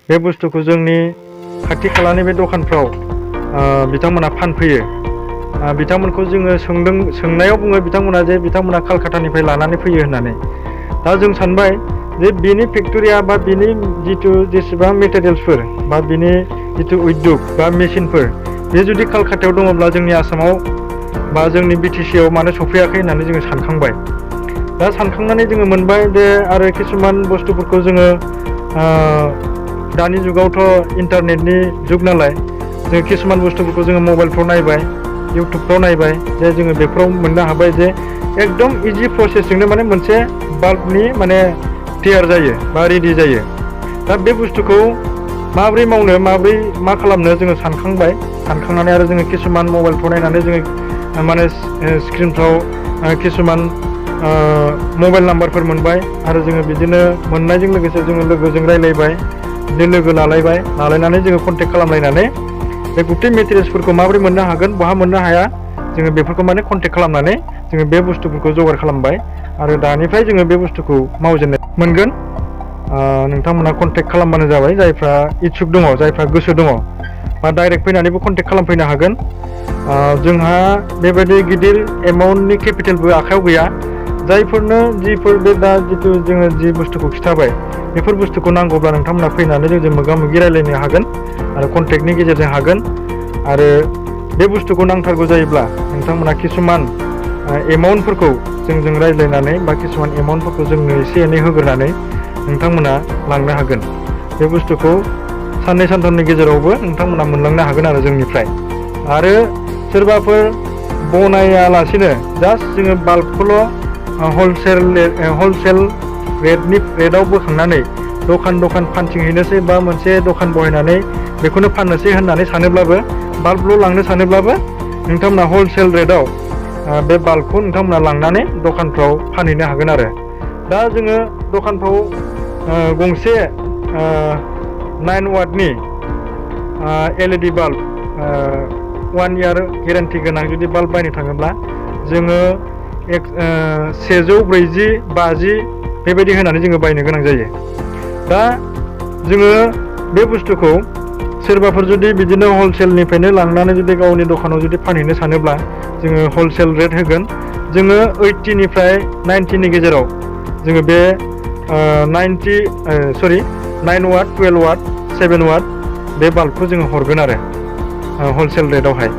बे बुस्थुखौ जोंनि खाथि खालानि बे दखानफ्राव बिथांमोना फानफैयो। बिथांमोनखौ जोङो सोंनायाव बुङो बिथांमोना जे बिथांमोना कलकातानिफ्राय लानानै फैयो होननानै। दा जों सानबाय जे बिनि फेक्टरिया बा बिनि जेसेबां मेटेरियेल्सफोर बा बिनि जिथु उद्योग बा मेसिनफोर बे जुदि कलकातायाव दङब्ला जोंनि आसामाव बा जोंनि बिटिसिआव मानो सफैयाखै होननानै जोङो सानखांबाय। दा सानखांनानै जोङो मोनबाय जे आरो किसुमान बुस्थुफोरखौ जोङो दानि जुगावथ' इन्टारनेटनि जुग नालाय जों किसुमान बुस्थुफोरखौ जोङो मबाइलफ्राव नायबाय, इउटुबफ्राव नायबाय जे जोङो बेफोराव मोननो हाबाय जे एकदम इजि प्रसेसजोंनो माने मोनसे बाल्बनि माने तैयार जायो बा रेडि जायो। दा बे बुस्थुखौ माबोरै मावनो मा खालामनो जोङो सानखांनानै आरो जोङो किसुमान मबाइलफ्राव नायनानै जोङो माने स्क्रिनफ्राव किसुमान मबाइल नाम्बारफोर मोनबाय आरो जोङो बिदिनो मोननायजों लोगोसे जोङो लोगोजों रायलायबाय, बिदिनो लोगो लालायनानै जोङो कन्टेक्ट खालामलायनानै बे गुथै मेटेरियल्सफोरखौ माबोरै मोननो हागोन, बहा मोननो हाया, जोङो बेफोरखौ माने कन्टेक्ट खालामनानै जोङो बे बुस्थुफोरखौ जगार खालामबाय आरो दानिफ्राय जोङो बे बुस्थुखौ मावजेननो मोनगोन। नोंथांमोना कन्टेक्ट खालामबानो जाबाय जायफ्रा इच्छुक दङ, जायफ्रा गोसो दङ, बा डाइरेक्ट फैनानैबो कन्टेक्ट खालामफैनो हागोन। जोंहा बेबायदि गिदिर एमाउन्टनि केपिटेलबो आखायाव गैया। जायफोरनो बे दा जिथु जोङो जि बुस्थुखौ खिथाबाय बेफोर बुस्थुखौ नांगौब्ला नोंथांमोना फैनानै जोंजों मोगा मोगि रायलायनो हागोन आरो कन्टेक्टनि गेजेरजों हागोन। आरो बे बुस्थुखौ नांथारगौ जायोब्ला नोंथांमोना किसुमान एमाउन्टफोरखौ जोंजों रायज्लायनानै बा किसुमान एमाउन्टफोरखौ जोंनो एसे एनै होग्रोनानै नोंथांमोना लांनो हागोन। बे बुस्थुखौ साननै सानथामनि गेजेरावबो नोंथांमोना मोनलांनो हागोन आरो जोंनिफ्राय। आरो सोरबाफोर बनायालासिनो जास्ट जोङो बाल्बखौल' हलसेल रेटआव बोखांनानै दखान फानथिंहैनोसै बा मोनसे दखान बहायनानै बेखौनो फाननोसै होननानै सानोब्लाबो, बाल्बल' लांनो सानोब्लाबो नोंथांमोना हलसेल रेटआव बे बाल्बखौ नोंथांमोना लांनानै दखानफ्राव फानहैनो हागोन आरो। दा जोङो दखानफ्राव गंसे 9 वाटनि LED बाल्ब 1 इयार गेरेन्टि गोनां जुदि बाल्ब बायनो थाङोब्ला जोङो 140-50 बेबायदि होनानै जोङो बायनो गोनां जायो। दा जोङो बे बुस्थुखौ सोरबाफोर जुदि बिदिनो हलसेलनिफ्रायनो लांनानै जुदि गावनि दखानाव जुदि फानहैनो सानोब्ला जोङो हलसेल रेट होगोन। जोङो 80निफ्राय 90नि गेजेराव जोङो बे 9 वाट, 12 वाट, 7 वाट बे बाल्बखौ जोङो हरगोन आरो हलसेल रेटआवहाय।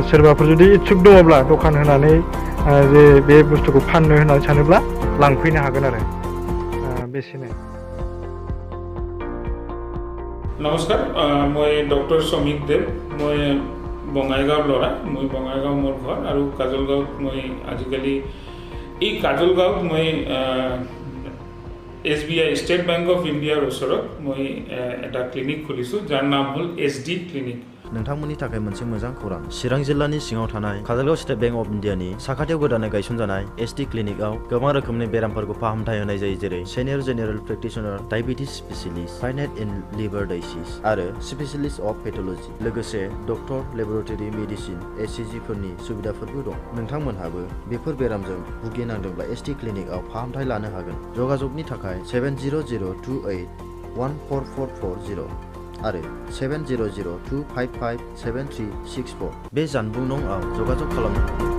सोरबाफोर जुदि इच्छुक दङब्ला दखान होनानै जे बे बुस्थुखौ फाननो होननानै सानोब्ला लांफैनो हागोन आरो बेसेनो। नमस्कार, मैं डॉक्टर श्रमिक देव। मैं बङाइगाँव लड़ा। मैं बङाइगाँव मोर घर और काजलगाँव मैं आजिकाली काजलगाँव मैं SBI state bank of India ओसरत मैं एटा क्लिनिक खुलिसु जार नाम हल SD क्लिनिक। नोंथांमोननि थाखाय मोनसे मोजां खौरां। चिरां जिल्लानि सिङाव थानाय काजलगाँव स्टेट बैंक अफ इन्डियानि साखाथियाव गोदानै गायसनजानाय SD क्लिनिकआव गोबां रोखोमनि बेरामफोरखौ फाहामथाय होनाय जायो, जेरै senior general practitioner, diabetes specialist, फाइनाइट एन्ड लिभार डायसिस आरो स्पेसियलिस्ट अफ पेथोलॉजी, लोगोसे डक्टर, लेबरेटरि मेडिसिन, ECG फोरनि सुबिदाफोरबो दं। नोंथांमोनहाबो बेफोर बेरामजों भुगिनांदोंब्ला SD क्लिनिकआव फाहामथाय लानो हागोन। जगाजगनि थाखाय 7002814440 आरो 7002557364 बे जानबुं नंआव जगाजग खालामनो हागोन।